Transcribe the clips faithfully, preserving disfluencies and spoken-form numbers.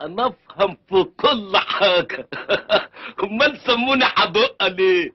أنا أفهم في كل حاجة. أمال سموني حبو عليه.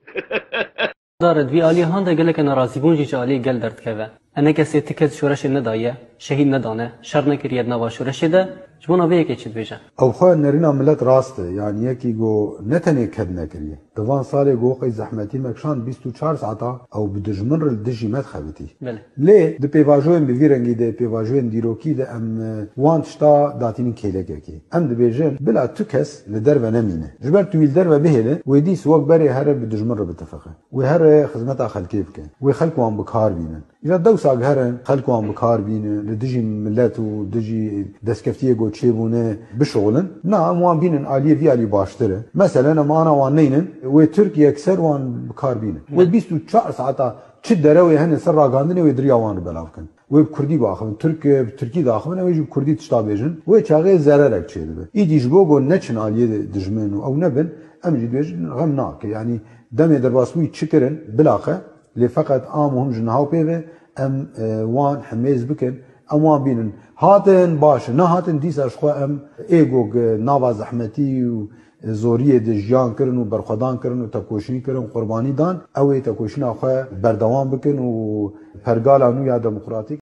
Daret vî aliyê hande geleke nerazîbûn jî ji aliyê gel derdikeve. Enekesê ti kes şoreşê nedaye, şehîd nedane, şer nekiriye di nava şoreşê de, ji bona vê yekê çi dibêje? Ew xwe nerîna milet rast e, yanî yekî go ne tenê ked nekiriye. Di van salê go qey zehmetî me kişand bîst û çar saeta ew bi dijmin re li dijî me dixebitî. Belê. Lê di pêvajoyên bi vî rengî de, pêvajoyên dîrokî de em, e, wan tişta datînin kêlekekê. Em dibêjin, bila tu kes li derve nemîne. Ji ber tu wî li derve bihêle, wê dîs wek berê here bi dijmin re bitifiqe. Wê here xizmeta xelkê bike. Wê xelk wan bi kar bînin. Îja dewsa giherin, xelk wan bi kar bînin, li dijî milet û dijî destkeftiyê go çêbûne bişixulin. Na, em wan bînin aliyê vî alî baştir e. Meselen, em ana wan neynin, wê Tirk yekser wan bi kar bînin. Wê bîst û çar saeta çi derewê hene ser ragihandinê wê diriya wan re belav kin. Wê bi kurdî biaxivin, tirk, bi tirkî diaxivin, ew ê jî bi kurdî tişta bêjin. Wê çaxê zererek çêdibe. Îdî ji bo go neçin aliyê dijmin û ew nebin, em jî dibêjin xem nake. Yanî demê derbasbûyî çi kirin, bilaxe, lê feqet a muhim ji niha û pê ve em, e, wan himêz bikin, em wan bînin. Hatin, baş e, nehatin, dîsa ji xwe em ê go gi nava zehmetî û zoriyê de jiyan kirin û berxwedan kirin û tevkoşîn kirin, qurbanî dan, ew ê tevkoşîna xwe berdewam bikin û pergala nû ya demokratîk.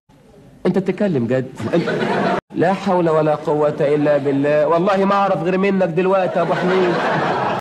انت بتتكلم جد؟ انت لا حول ولا قوة الا بالله، والله ما اعرف غير منك دلوقتي يا ابو حميد.